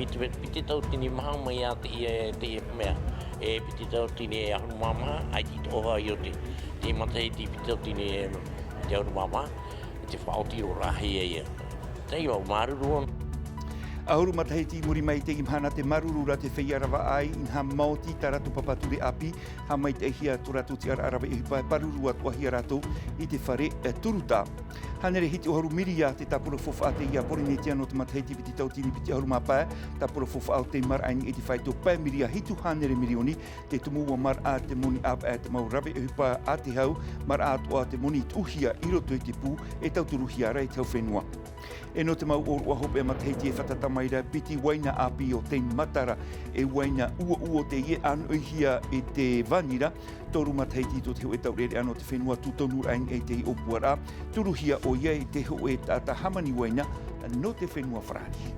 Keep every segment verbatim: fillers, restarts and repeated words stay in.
Te piti tautini maha mai iā teie, teie mea. E piti tautini e ahuru mā maha, ʻaita i toʻohia i ʻō te, te matahiti piti tautini e, te ahuru mā maha, te faʻaoti roa rahi ia. Tei au, māuruuru. Ahuru matahiti i muri mai i teie mahana te māuruuru ra te feiā rava ʻāʻai, inaha maoti tā rātou papa ture ʻāpī, haʻamaitaʻihia tō rātou tiʻaraʻa rave ʻohipa e pāruru atoʻahia rātou i te fare, e, turutaʻa. Hānere hitu ʻahuru miria te tāpura faufaʻa teie a Porinetia nō te matahiti piti tautini piti ʻahuru mā pae, tāpura faufaʻa o te maraʻa i niʻa i te faito pae miria hitu hānere mirioni, te tumu ua maraʻa te moni ʻāvaʻe te mau rave ʻohipa a te hau, maraʻa atoʻa te moni tuʻuhia i roto i te pū e tauturuhia ra i te hau fenua. E nō te mau ʻōroʻa hopeʻa matahiti e fātata mai ra piti uaina ʻāpī o te matara, e uaina uaua o teie e ʻānoʻihia e te vānira, toru matahiti tō te hōʻē taureʻareʻa nō te fenua tū tonu ra i niʻa i te ʻōpuaraʻa, turuhia ʻoia e te hōʻē taʻata hāmani uaina nō te fenua Farāni.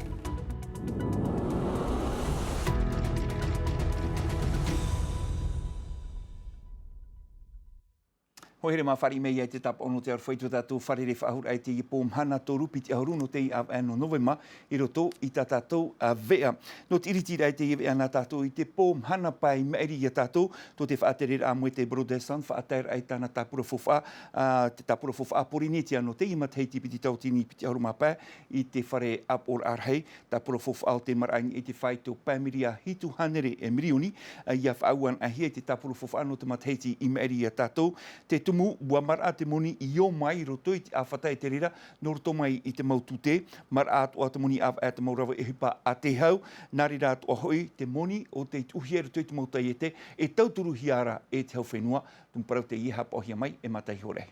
Hōʻē here mā fāriʻi mai ia i te tāpaʻo nō te aroha i tō tātou fārerei faʻahou raʻa i teie pō mahana toru piti ʻahuru nō teie ʻāvaʻe nō Novema i roto i tā tātou, a, veʻa. Nō te ʻiritiraʻa i teie veʻa nā tātou i te pō mahana pae i maʻiri ia tātou, tō te faʻatereraʻa Moetai Brotherson, faʻataeraʻa i tāna tāpura faufaʻa, a, te tāpura faufaʻa Porinetia nō teie matahiti piti tautini piti ʻahuru mā pae i te fare ʻāpoʻoraʻa rahi, tāpura faufaʻa o te maraʻa i niʻa i te faito pae miria hitu hānere e mirioni, a, ia faʻaau anaʻe hia i te tāpura faufaʻa nō te matahiti i maʻiri ia tātou. Te tumu, ua maraʻa te moni i ō mai i roto i te ʻāfata, e te reira, nō roto mai i te mau tute, maraʻa atoʻa te moni ʻāvaʻe te mau rave ʻohipa a te hau, nā reira atoʻa hoʻi te moni o tei tuʻuhia i roto i te mau taiete, e tauturuhia ra e te hau fenua, tumu parau teie e haʻapaʻohia mai e Mataʻi Horai.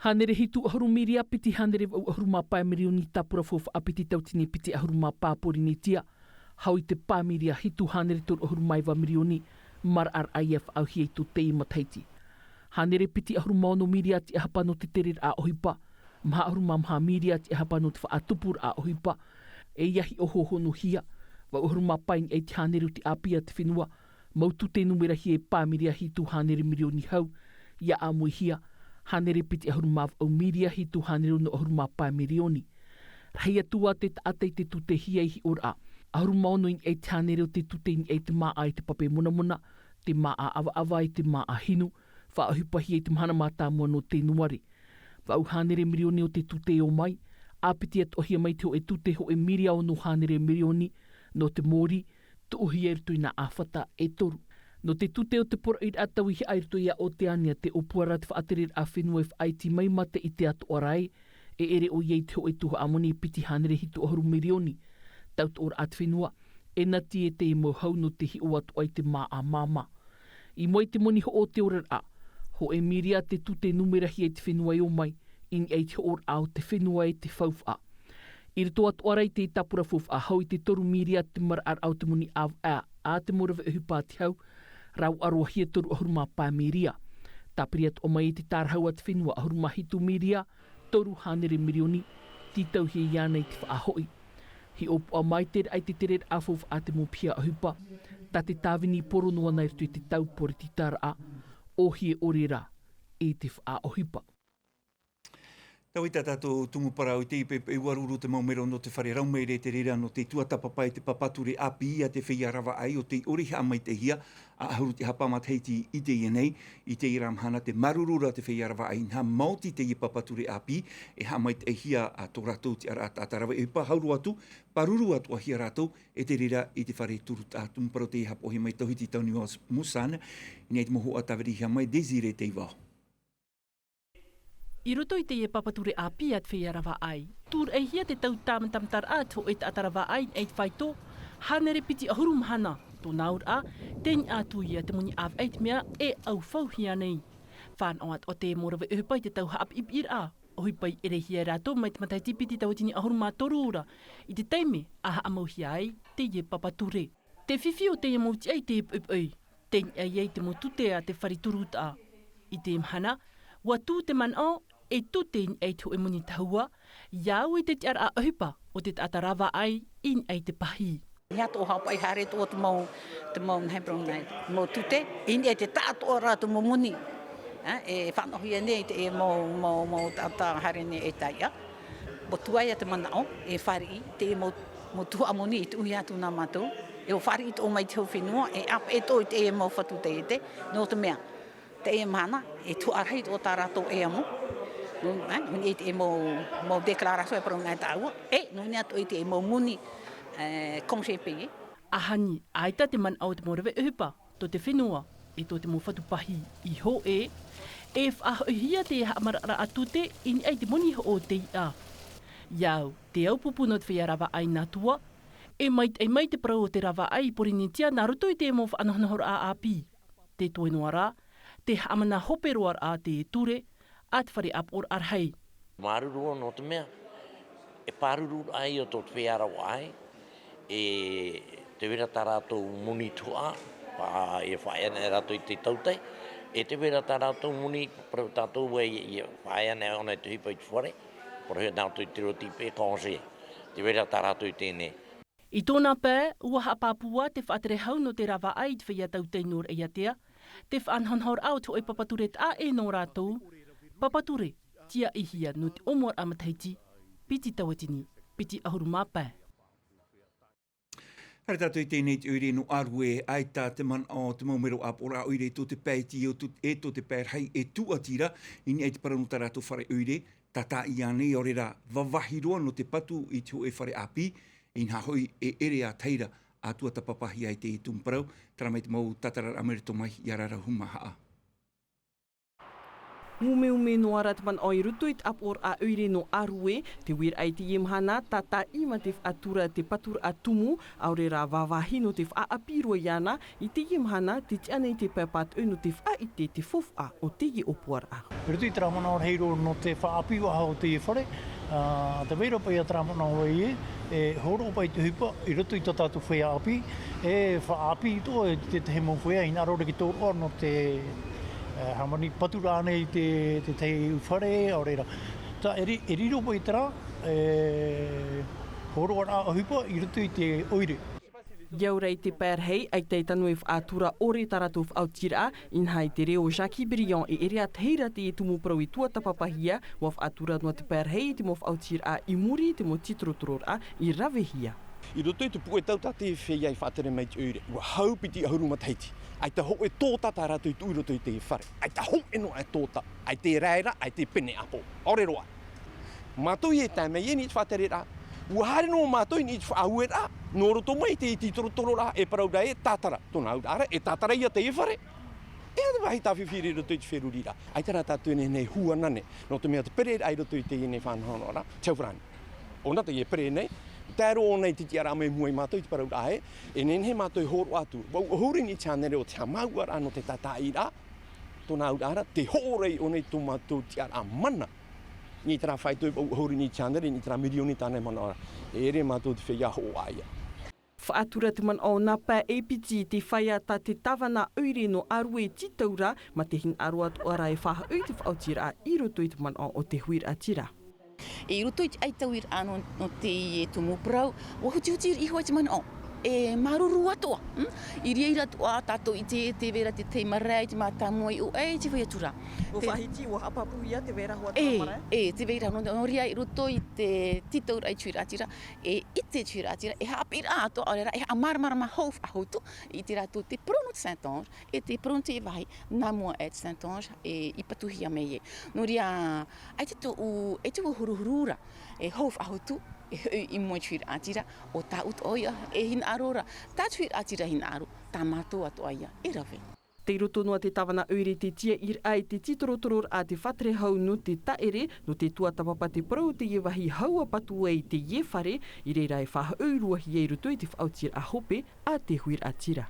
Hānere hitu ʻahuru miria piti hānere vaʻu ʻahuru mā pae mirioni tāpura faufaʻa piti tautini piti ʻahuru mā pae Porinetia, hau i te pae miria hitu hānere toru ʻahuru mā iva mirioni, maraʻaraʻa ia faʻaauhia i tō teie matahiti. Hānere piti ʻahuru mā ono miria tiʻahapa nō te tereraʻa ʻohipa, maha ʻahuru mā maha miria tiʻahapa nō te faʻatupuraʻa ʻohipa, e ia hiʻo hōhonuhia, vaʻu ʻahuru mā pae i niʻa i te hānere o te ʻāpī a te fenua, mau tute numerahia e pae miria hitu hānere mirioni hau, ia ʻāmuihia, hānere piti ʻahuru mā vaʻu miria hitu hānere ono ʻahuru mā pae mirioni. Rahi atu ā te taʻata i te tutehia i hiʻoraʻa, ʻahuru mā ono i niʻa i te hānere o te tute i niʻa i te māʻa i te pape monamona, te māʻa ʻavaʻava e te māʻa hinu, faʻaʻohipahia i te mahana mātāmua nō Tenuare. Vaʻu hānere mirioni o te tute e ō mai, ʻāpiti atoʻahia mai te hōʻē tute hōʻē miria ono hānere mirioni, nō te mōrī, tuʻuhia i roto i nā ʻāfata e toru. Nō te tute o te poroʻiraʻa tauihaʻa i roto iā Oteania te ʻōpuaraʻa te faʻatereraʻa fenua e faʻaiti mai mā te ʻite atoʻa ra ē, e ʻere ʻoia i te hōʻē tuhaʻa moni piti hānere hitu ʻahuru mirioni. Tautoʻoraʻa te fenua, e nati e te mau hau nō te hiʻo atoʻa i te māʻa māmā. I mua i te moni hoʻo o te oraraʻa, hōʻē miria te tute numerahia i te fenua e ō mai, i niʻa i te hoʻoraʻa o te fenua e te faufaʻa. I roto atoʻa ra i te tāpura faufaʻa hau i te toru miria te maraʻaraʻa o te moni ʻāvaʻe a te mau rave ʻohipa a te hau, rāuʻa roa hia toru ʻahuru mā pae miria. Tāpiri atoʻa mai i te tārahu a te fenua ʻahuru mā hitu miria, toru hānere mirioni, tītauhia iāna i te faʻahoʻi. Hiʻopoʻa maitaʻi i te tereraʻa faufaʻa te mau piha ʻohipa, tā te tāvini poro noa na i roto i te tau porititaraʻa, ʻōhie ʻore rā, i te faʻaʻohipa. Tau i tā tātou tumu parau i teie poʻipoʻi, ua ruru te mau mero nō te fare raumaire e te reira nō te tuatāpapa i te papa ture ʻāpī a te feiā rava ʻāʻai o tei ʻore i haʻamaitaʻihia, ʻahuru tiʻahapa matahiti i teie nei, i teie ra mahana te māuruuru ra te feiā rava ʻāʻai inaha maoti teie papa ture ʻāpī, e haʻamaitaʻihia ā tō rātou tiʻaraʻa taʻata rave ʻohipa, hau roa atu, pāruru atoʻahia rātou, e te reira i te fare turutaʻa. Tumu parau teie e haʻapaʻohia mai Tauhiti Tauniua Musan, i niʻa i te mau hoʻa tāvirihia mai Désiré Teivao. I roto i teie papa ture ʻāpī a te feiā rava ʻāʻai, tūraʻihia te tau tāmatamataraʻa a te hōʻē taʻata rava ʻāʻai i te faito, hānere piti ʻahuru mahana, tōna auraʻa, tei niʻa atu ia te moni ʻāvaʻe i te mea e ʻaufauhia nei. Fānaʻo atoʻa te mau rave ʻohipa i te tau haʻapiʻipiʻiraʻa, ʻohipa i ʻerehia e rātou mai te matahiti piti tauatini ʻahuru mā toru ra, i te taime a haʻamauhia ai teie papa ture. Te fifi o teie mau tiʻa i teie poʻipoʻi, tei niʻa ia i te mau tute a te fare turutaʻa. I teie mahana, ua tū te manaʻo, e tute i niʻa i te hōʻē moni tahua, ia au i te tiʻaraʻa ʻohipa o te taʻata rava ʻāʻai i niʻa i te pahī. Ia tō haʻapaʻo haere atoʻa te mau, te mau, nā hea parau nei, mau tute, i niʻa i te taʻatoʻaraʻa te mau moni. Ā, e fānaʻohia nei te mau, mau, mau taʻata haere nei e taiʻa. Ua tuaʻa ia te manaʻo, e fāriʻi, te mau Mau tuhaʻa moni i tuʻuhia atu nā mātou, e ʻua fāriʻi atoʻa mai te hau fenua, e ʻāpeʻe atoʻa i teie mau fatu taiete, nō te mea, teie mahana, e tuhaʻa rahi atoʻa tā rātou ʻē amo. Nō, eh, nō niʻa i teie mau, mau déclaration e parau nei tāua, e nō niʻa atoʻa i teie mau moni, eh, congé payé. ʻAhani, ʻaita te manaʻo o te mau rave ʻohipa tō te fenua, e tō te mau fatu pahi i hōʻē, e faʻahoʻihia te haʻamaraʻaraʻa tute i niʻa i te moni hoʻo o te iʻa. ʻIa au, te au pupu nō te feiā ravaʻai nā tua, e maitaʻi mai te parau o te ravaʻai i Pōrīnetia nā roto i te mau faʻanahonahoraʻa ʻāpī. Te toe noa rā, te haʻamana hope roa rā te ture a te fare ʻāpoʻoraʻa rahi. Māuruuru nō te mea, e pāruru rā ia tō te feiā ravaʻai, e tē vai ra tā rātou moni tuhaʻa, pa-, e faʻaea nei rātou i te tautai, e tē vai ra tā rātou moni, parau tātou e, e faʻaea nei ʻōna i te ʻohipa i te fare, parauhia nā rātou i te reo tīpē congé, tē vai ra tā rātou i teie nei. I tōna pae, ʻua haʻapāpū ā te faʻatere hau nō te ravaʻai i te feiā tautai nō Raʻiātea, te faʻanahonahoraʻa o te hōʻē papa ture taʻa ʻē nō rātou, papa ture, tiaʻihia nō te ʻōmuaraʻa matahiti, piti tauatini, piti ʻahuru mā pae. Haere tātou i teie nei te ʻoire nō Arue, ʻaita te manaʻo o te mau mero ʻāpoʻoraʻa ʻoire tō te pae iti o tō-, e tō te pae rahi e tūʻati ra, i niʻa i te parau nō tā rātou fare ʻoire, tātaʻi ānei, ʻaore rā, vāvāhi roa nō te patu i te hōʻē fare ʻāpī, inaha hoʻi e ʻere ā te reira, ʻa tuatāpapahia ai teie tumu parau, terā mai te mau tātararaʻa mai roto mai iā Rarau Humahaʻa. Umeume noa ra te manaʻo i roto i te ʻāpoʻoraʻa ʻoire nō Arue, te uiraʻa i teie mahana, tātaʻi mā te faʻatura te paturaʻa tumu, ʻaore rā vāvāhi nō te faʻaʻāpī roa iāna, i teie mahana, tē tiʻa nei te pae pātoʻi nō te faʻaʻite te faufaʻa o teie ʻōpuaraʻa. I roto i terā manaʻo rahi roa nō te faʻaʻāpī vaha o teie fare, ā, tē vai ra paʻi terā manaʻo ē, e hōroʻa paʻi te ʻohipa i roto i tā tātou feiā ʻāpī, e faʻaʻāpī atoʻa i te tahi mau feiā, hinaʻaro ra te tōroʻa nō te, e, hāmani patu ra ānei te, te tahi fare, ʻaore rā. Tā e ri-, e riro paʻi terā, e, hōroʻaraʻa ʻohipa i roto i te ʻoire. ʻIa ora i te pae rahi, ʻaita e tano e faʻatura ʻore tā rātou faʻaotiraʻa, inaha i te reo o Jackie Brillant e ʻere ā te reira teie tumu parau i tuatāpapahia, ʻua faʻatura noa te pae rahi i te mau faʻaotiraʻa i muri i te mau tītorotororaʻa i ravehia. I roto i te puʻe tau tā te feiā i faʻatere mai te ʻoire, ʻua hau piti ʻahuru matahiti. ʻAita hōʻē tōtā tā rātou i tuʻu i roto i te fare. ʻAita hōʻē noa e tōtā. ʻAita e raera, ʻaita e pene ʻāpō. ʻAore roa. Mātou e tae mai e niʻa i te faʻatereraʻa. ʻUa haere noa mātou i niʻa i te faʻaueraʻa, nō roto mai i te tītorotororaʻa e parau ra e tātara. Tōna auraʻa ra, e tātara ia teie fare. E aha te vāhi tāfifi i roto i te feruriraʻa. ʻAita rā tātou e nehenehe e hua nā nei. Nō te mea te pereraʻa i roto i teie nei faʻanahonahoraʻa, te hau farāni. ʻŌna teie e pere nei, tae roa ʻōna i te tiʻaraʻa mai mua ia mātou i te parauraʻa ē, e nehenehe mātou e hōroʻa atu. ʻUa ʻohuru i niʻa i te hānere o te haʻamāuʻaraʻa nō te tātaʻiraʻa, tōna auraʻa ra, te hoʻo ra ʻōna i tō mātou tiʻaraʻa mana. I terā faito ʻua ʻohuru i niʻa i te hānere, i terā mirioni tāna e manaʻo ra. E ʻere mātou te feiā hoʻo ʻāiʻa. Faʻatura te manaʻo nā pae e piti i te feiā tā te tāvana ʻoire nō Arue tītau ra, mā te hinaʻaro atoʻa rā e faʻahoʻi i te faʻaotiraʻa i roto i te manaʻo o te huiraʻatira. I roto i te ʻaita uiraʻa nō, nō teie tumu parau, ʻua hutihuti iho ai te manaʻo. E māuruuru atoʻa, mm? I reira atoʻa tātou i te, tē vai ra te tahi marae, te mātāmua i ʻō, e, i te vai atu ra. ʻUa faʻahiti, ʻua haʻapāpūhia tē vai ra hoʻi te marae? E, tē vai ra, nō, nō reira i roto i te tītauraʻa i te huiraʻatira, e ʻite te huiraʻatira, e haʻapiʻiraʻa atoʻa, ʻaore rā, e haʻamāramarama hou faʻahou atu i te rātou te parau nō te Saint-Ange, e te parau nō te vāhi, nā mua e te Saint-Ange, e, i patuhia mai ē. Nō reira, ʻaita tōʻu, ʻaita ʻua huruhuru ra, e hou faʻahou atu, e hoʻi i mua i te huiraʻatira, ʻo tāʻu atoʻa ia, e hinaʻaro ra, tā te huiraʻatira hinaʻaro, tā mātou atoʻa ia, e rave. Tei roto noa te tāvana ʻoire te tiaʻiraʻa i te tītorotororaʻa te faʻatere hau nō te taʻere, nō te tuatāpapa te parau o teie vāhi hau ʻa patu ai i teie fare, i reira e faʻahoʻi roa hia i roto i te faʻaotiraʻa hope a te huiraʻatira.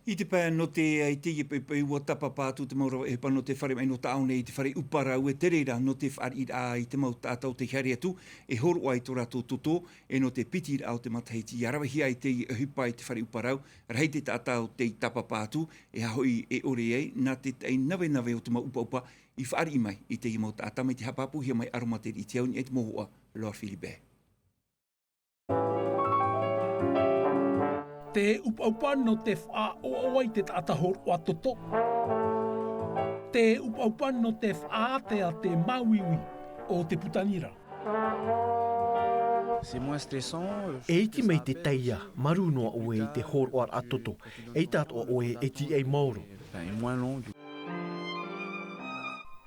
I te pae nō te, i teie poʻipoʻi ʻua tāpapa atu te mau rave ʻohipa nō te fare mai nō Taʻaone i te fare ʻuparau e tere ra nō te fāriʻiraʻa i te mau taʻata o tei haere atu, e hōroʻa i tō rātou toto, e nō te piti raʻa o te matahiti, ʻia ravehia ai teie ʻohipa i te fare ʻuparau, rahi te taʻata o tei tāpapa atu, e aha hoʻi e ʻore ai, nā te taʻi navenave o te mau ʻupaʻupa i fāriʻi mai i teie mau taʻata mai te haʻapāpūhia mai aromatera i te au nei te mōhoʻa, Laura Philibert. Te ʻupaʻupa nō te faʻaʻoaʻoa i te taʻata hōroʻa toto. Te ʻupaʻupa nō te faʻaātea te māuiui o te puta nira. E iti mai te taiā, marū noa ʻoe i te hōroʻaraʻa toto, eʻita atoʻa ʻoe e tīaʻi maoro.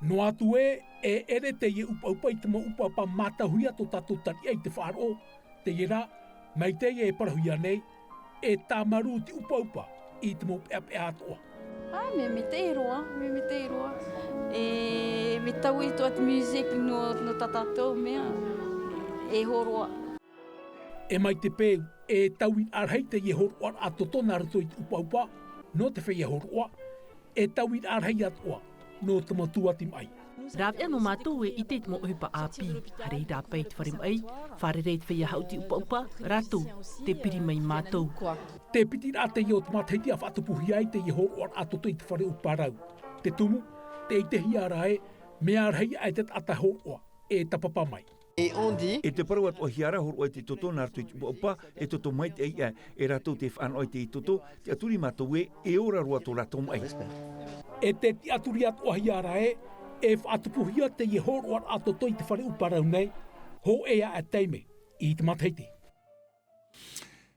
Noa atu ē, e ʻere teie ʻupaʻupa i te mau ʻupaʻupa mātauhia tō tātou tariʻa i te faʻaroʻo, teie rā, mai teie e parauhia nei, e tāmarū te ʻupaʻupa i te mau peʻapeʻa atoʻa. ʻĀ, mea maitaʻi roa, mea maitaʻi roa. E, mea taui atoʻa te music nō, nō tā tātou mea, e hōroʻa. E mai te peu, e tauiraʻa rahi teie hōroʻaraʻa toto nā roto i te ʻupaʻupa, nō te feiā hōroʻa, e tauiraʻa rahi atoʻa, nō te mau tuati maʻi. Rāveʻa nō mātou e ʻite i te mau ʻohipa ʻāpī, haere i rāpae i te fare maʻi, fārerei i te feiā haʻuti ʻupaʻupa, rātou, tē piri mai mātou. Te piti rā teie o te matahiti a faʻatupuhia ai teie hōroʻaraʻa toto i te fare ʻo Parau. Te tumu, tē ʻitehia ra ē, mea rahi aʻe te taʻata hōroʻa, e tāpapa mai. E te parau atoʻahia ra hōroʻa i te toto nā roto i te ʻupaʻupa, e toto maitaʻi aʻe, e rātou tē faʻanaho i te toto, tiʻaturi mātou ē, e ora roa tō rātou maʻi. E tē tiʻaturi atoʻahia ra ē, e faʻatupuhia teie hōroʻaraʻa toto i te fare ʻo Parau nei, hōʻē aʻe taime, i te matahiti.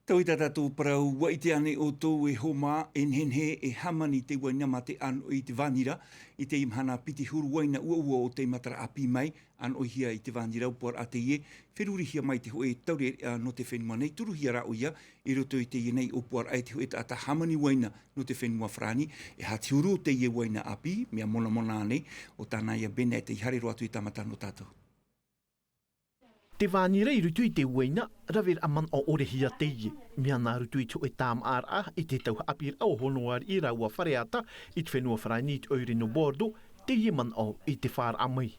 Taui tā tātou parau, ʻua ʻite ānei ʻoutou e hōmā, e nehenehe, e hāmani te uaina mā te ʻānoʻi i te vānira, i teie mahana piti huru uaina uaua o tei matara ʻāpī mai, ʻānoʻihia i te vānira ʻōpuaraʻa teie, ferurihia mai te hōʻē taureʻareʻa nō te fenua nei, turuhia rā ʻoia, i roto i teie nei ʻōpuaraʻa e te hōʻē taʻata hāmani uaina nō te fenua Farāni, e aha te huru o teie uaina ʻāpī, mea monamona ānei, ʻo Tānaia Bennett, tei haere roa atu e tāmata nō tātou. Te vānira i roto i te uaina, raveraʻa manaʻo ʻore hia teie. Mea nā roto i te hōʻē tāmāʻaraʻa, i te tau haʻapiʻiraʻa o Honoariʻi rāua Fare Ata, i te fenua Farāni i te ʻoire nō Bordeaux, teie manaʻo i te fāraʻa mai.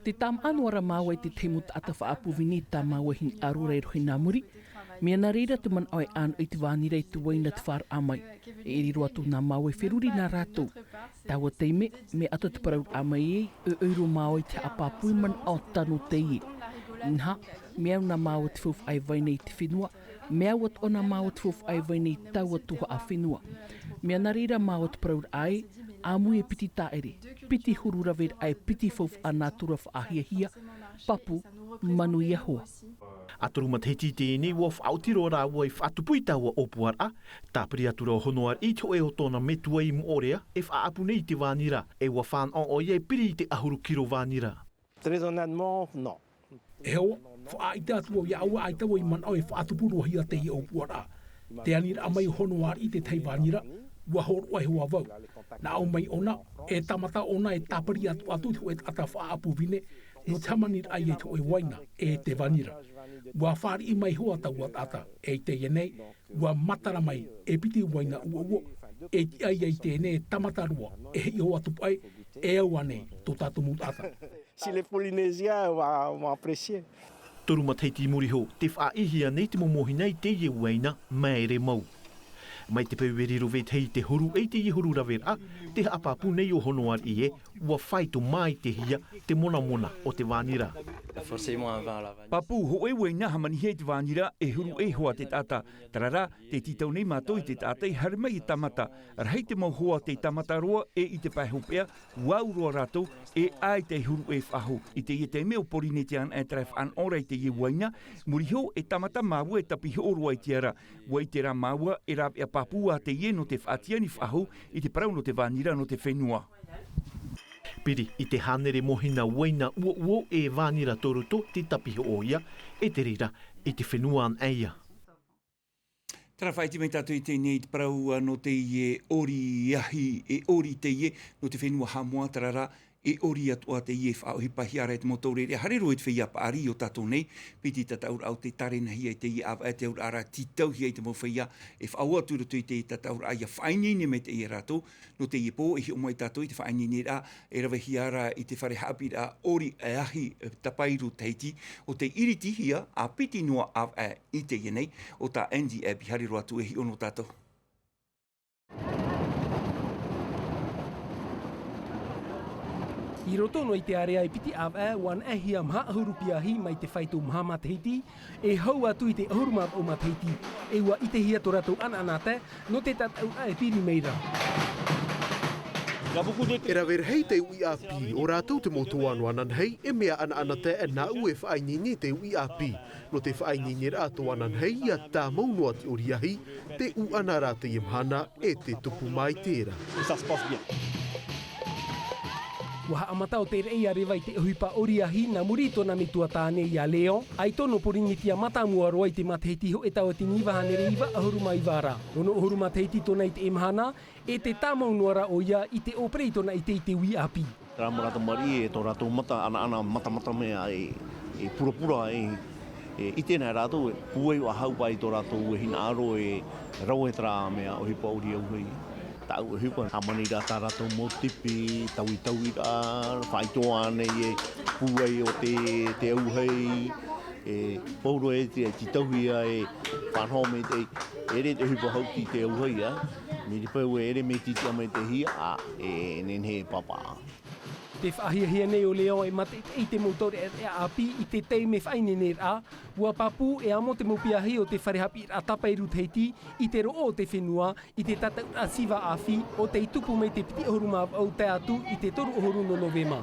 Tē tāmāʻa noa ra māua i te tahi mau taʻata faʻaʻapu vine tā māua hinaʻaro ra e rohe nā muri. Mea nā reira te manaʻo e ʻānoʻi i te vānira i te uaina te fāraʻa mai. E ʻere roa atu nā māua e feruri nā rātou. Taua taime, mea ʻata te parauraʻa mai ē, ʻoiʻoi roa māua i te haʻapāpū i manaʻo tano teie. Inaha, mea au nā māua te faufaʻa e vai nei i te fenua, mea au atoʻa nā māua te faufaʻa e vai nei i taua tuhaʻa fenua. Mea nā reira māua te parauraʻa ē, ʻāmui e piti tāʻere, piti huru raveraʻa e piti faufaʻa nātura faʻahiahia, pāpū, manuia hoʻi. ʻA toru matahiti i teie nei, ʻua faʻaoti roa rāua i faʻatupu i taua ʻōpuaraʻa, tāpiri atu ra ʻo Honoariʻi i te hōʻē o tōna metua i Moʻorea, e faʻaʻapu nei i te vānira, e ʻua fānaʻo ʻoia e piri i te ʻahuru kiro vānira. Très honnêtement, non. E hoa, faʻaʻite atu vau iā ʻoe, ʻaita vau i manaʻo e faʻatupu roa hia teie ʻōpuaraʻa. Tē aniraʻa mai ʻo Honoariʻi i te tahi vānira, ʻua hōroʻa e hoa vau. Nā ʻō mai ʻōna, e tāmata ʻōna e tāpiri atu, atu i te hōʻē taʻata faʻaʻapu vine, nō te hāmaniraʻa i te hōʻē uaina, e te vānira. ʻUa fāriʻi mai hoʻi taua taʻata, e i teie nei, ʻua matara mai, e piti uaina uaua, e tiʻa ia i teie nei e tāmata roa, e hiʻo atu paʻi, e au ānei, tō tātou mau taʻata. Si les Polynésiens vont, vont apprécier. Toru matahiti i muri iho, tē faʻaʻīhia nei te momohina i teie uaina, māere mau. Mai te peu e riro vetahi i te huru, e i teie huru raveraʻa, tē haʻapāpū nei ʻo Honoariʻi ē, ʻua faito māitehia te monamona o te vānira. Pāpū, hōʻē uaina hāmanihia i te vānira, e huru ʻē hoʻi te taʻata. Terā rā, tē tītau nei mātou i te taʻata i haere mai e tāmata. Rahi te mau hoa tei tāmata roa, e i te pae hopeʻa, ʻua au roa rātou, e ʻaita e huru ʻē faʻahou. I teie taime ʻo Pōrīnetia anaʻe terā e faʻanaho ra i teie uaina, muri iho e tāmata māua e tāpihoʻo roa i te ara. ʻUa ʻite rā māua, e rāveʻa pāpū ā teie nō te faʻatiani faʻahou i te parau nō te vānira nō te fenua. Piri i te hānere mōhina uaina uaua e vānira tō roto te tāpihoʻo ia, e te reira, i te fenua anaʻe ia. Terā faʻaʻite mai tātou i teie nei i te parau nō teie ʻori ahi, e ʻori teie, nō te fenua Haʻamoa, terā rā, e ʻori atoʻa teie e faʻaʻohipahia ra e te mau taureʻareʻa, haere roa i te feiā paʻari o tātou nei, piti tataʻuraʻa o tē tārenahia i teie ʻāvaʻe, te auraʻa rā tītauhia i te mau feiā, e faʻaō atu i roto i te tataʻuraʻa ʻia faʻaineine mai teie rātou, nō teie pō, e hiʻo mai tātou i te faʻaineineraʻa, e ravehia ra i te fare haʻapiʻiraʻa ʻori e ahi, e tapairu Tahiti, ʻo tei ʻiritihia, ʻa piti noa ʻāvaʻe i teie nei, ʻo tā Andy Ebb i haere roa atu e hiʻo nō tātou. I roto noa i te ārea e piti ʻāvaʻe, ʻua anaʻehia maha ʻahuru piahi mai te faito maha matahiti, e hau atu i te ʻahuru mā vaʻu matahiti, e ʻua ʻitehia tō rātou ʻanaʻanatae, nō te tataʻuraʻa e piri mai ra. E rave rahi te uʻi ʻāpī, ʻo rātou te mau toa nō ananahi, e mea ʻanaʻanatae nāʻu e faʻaineine te uʻi ʻāpī. Nō te faʻaineineraʻa tō ananahi, ʻia tāmau noa te ʻoriahi, te ʻūʻana rā teie mahana, e te tupu mai tērā. ʻUa haʻamata ʻo Te Reʻi a Reva i te ʻohipa ʻoriahi, nā muri i tōna metua tāne ia Leon, ʻaito nō Pōrīnetia mātāmua roa i te matahiti hōʻē tauatini iva hānere iva ʻahuru mā iva ra. Ono ʻahuru matahiti tōna i teie mahana, e te tāmau noa ra ʻoia i te ʻōpere i tōna ʻite i te uʻi ʻāpī. Rā mau rātou mariʻi e tō rātou mata, ʻanaʻana matamata mea e, e purapura e, e ʻite nei rātou, e pūai ʻua hau paʻi tō rātou e hinaʻaro e rave terā mea ʻohipa ʻori auahi. Tāʻu ʻohipa, hāmani rā tā rātou mau tipi, taui, taui rā, faʻaitoito nei e pūai o te, te auahi, e pauroa e te, te tauhia e faʻanaho mai te, ʻere te ʻohipa haʻuti te auahi, ā. Mai te peu e ʻere mai te tiʻa mai te hia, ā, e nehenehe e pāpaʻi. Te faʻahiahia nei ʻo Leon e mātaʻitaʻi i te mau taureʻareʻa ʻāpī i te taime faʻaineineraʻa, ʻua pāpū e amo te mau piahi o te fare haʻapiʻiraʻa tāpae Rū Tahiti i te roʻo o te fenua, i te tataʻuraʻa Siva Afi, ʻo tei tupu mai te piti ʻahuru mā vaʻu tae atu i te toru ʻahuru nō Novema.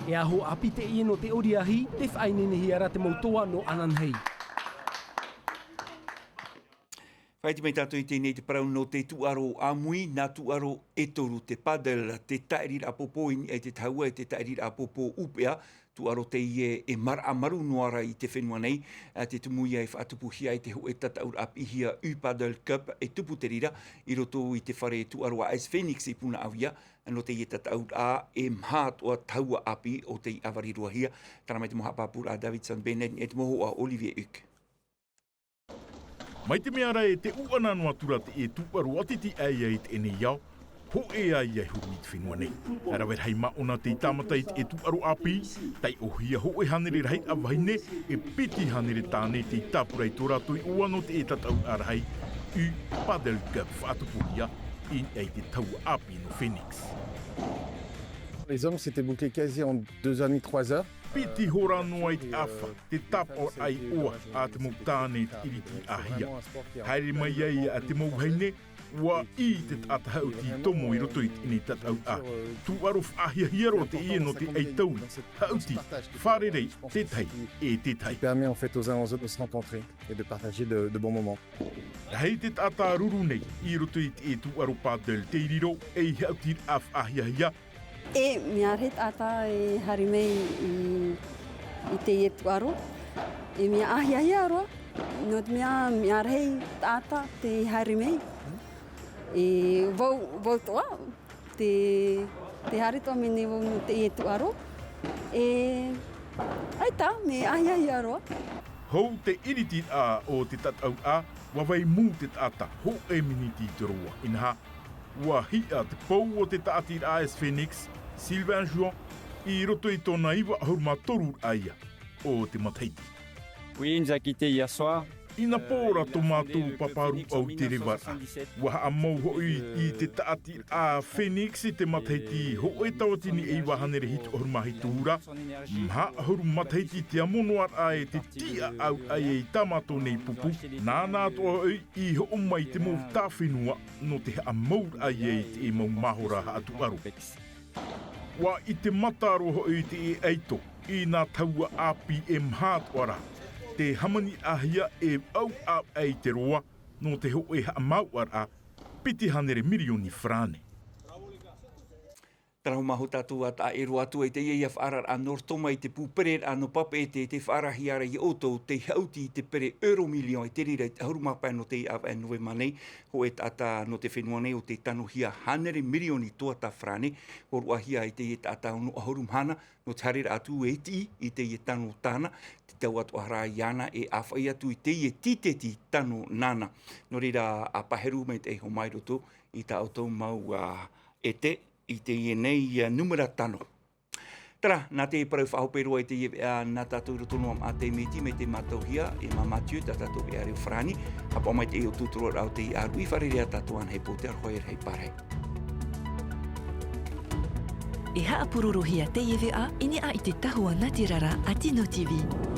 E aho ʻāpī teie nō te ʻoriahi, tē faʻaineinehia ra te mau toa nō ananahi. Faʻaʻite mai tātou i teie nei te parau nō te tūʻaro ʻāmui, nā tūʻaro e toru te padel, te tāʻiriraʻa pōpō i niʻa i te tahua e te tāʻiriraʻa pōpō ʻūpeʻa, tūʻaro teie e maraʻa maru noa ra i te fenua nei, ā, te tumu ia e faʻatupuhia ai te hōʻē tataʻuraʻa piʻihia U Padel Cup e tupu te reira i roto i te fare tūʻaro a AS Phoenix i Punaʻauia, nō teie tataʻuraʻa e maha atoʻa tahua ʻāpī ʻo tei ʻāvari roa hia. Terā mai te mau haʻapāpūraʻa a Davidson Bennett, e te mau hōhoʻa a Olivier Huck. Mai te mea ra e te ʻūʻana noa atu ra teie tūʻaro ʻātiti aʻe ia i teie nei ao, hōʻē ā ia e huru i te fenua nei. E rave rahi māʻona tei tāmata i teie tūʻaro ʻāpī, taiʻohia hōʻē hānere rahi vahine, e piti hānere tāne tei tāpura i tō rātou iʻoa nō teie tataʻuraʻa rahi, U Padel Cup faʻatupuhia, i niʻa i te tahua ʻāpī nō Phoenix. Les hommes s'étaient bouclés quasi en deux heures et demie, trois heures. Piti hora noa i te ʻāfa, te tāpaʻoraʻa iʻoa a te mau tāne i te ʻiritiraʻahia. Haere mai ai a te mau vahine, ʻua ʻī te taʻata haʻuti tomo i roto i teie nei tataʻuraʻa. Tūʻaro faʻahiahia roa teie nō te ʻaitauri, haʻuti, fārerei, tētahi e tētahi. Qui permet en fait aux uns aux autres de se rencontrer et de partager de, de bons moments. Rahi te taʻata ruru nei i roto i te tūʻaro padel tei riro ei haʻutiraʻa faʻahiahia. E mea rahi taʻata e haere mai i, i teie tūʻaro. E mea ʻāhiahia roa, nō te mea, mea rahi taʻata tei haere mai. E vau, vau atoʻa, te, te haere atoʻa mai nei vau nō teie tūʻaro. E, ʻaita, mea ʻāhiahia roa. Hou te ʻiritiraʻa o te tataʻuraʻa, ʻua vai mū te taʻata, hōʻē miniti i te roa. Inaha, ʻua hiʻa te pou o te tāʻatiraʻa a AS Phoenix, Sylvain Jouan, i roto i tōna iva ʻahuru mā toru raʻa ia o te matahiti. Oui, il nous a quittés hier soir. Inapō ra tō mātou pāpā rūʻau i te revaraʻa. ʻUa haʻamau hoʻi i te tāʻatiraʻa a Phoenix i te matahiti hōʻē tauatini e iva hānere hitu ʻahuru mā hitu ra. Maha ʻahuru matahiti te amo noa raʻa e te tiʻaʻau aʻe i tā mātou nei pupu. Nāna atoʻa hoʻi i hoʻo mai te mau tāfenua nō te haʻamauraʻa ia i te mau mahora haʻatūʻaro. ʻUa ʻite mata roa hoʻi te ʻaito i nā tahua ʻāpī e maha atoʻa ra. Te hāmaniraʻahia e ʻauʻau aʻe i te roa nō te hōʻē haʻamāuʻaraʻa piti hānere mirioni farāne. Tarahu maho tātou a taʻa e roa atu ai teie ia faʻaararaʻa nō roto mai te pū pereraʻa nō Papeʻete, te faʻaarahia ra ia ʻoutou tei haʻuti i te pere euro million e te reira i te ʻahuru mā pae nō teie ʻāvaʻe Novema nei. Hōʻē taʻata nō te fenua nei ʻo tei tanohia hānere mirioni tuata farāne. Hōroʻahia ai teie taʻata ono ʻahuru mahana nō te haereraʻa atu e tiʻi i teie tano tāna, te tau atoʻa rā iāna e ʻāfaʻi atu i teie tīteti tano nāna. Nō reira, ʻa paheru mai te iho mai roto i tā ʻoutou mau, ā, ʻete i teie nei, ā, numera tano. Terā, nā te parau faʻahope roa i teie veʻa nā tātou i roto noa maʻa te miti mai te mātauhia, e mā Mathieu, tā tātou veʻa reo farāni, haʻapaʻo mai teie ʻo tūturu raʻa o teie ʻāruʻi, fārerei ā tātou anaʻe pō te aroha e rahi pārahi. E haʻapurorohia teie veʻa i niʻa i te tahua nātirara a Tino TV.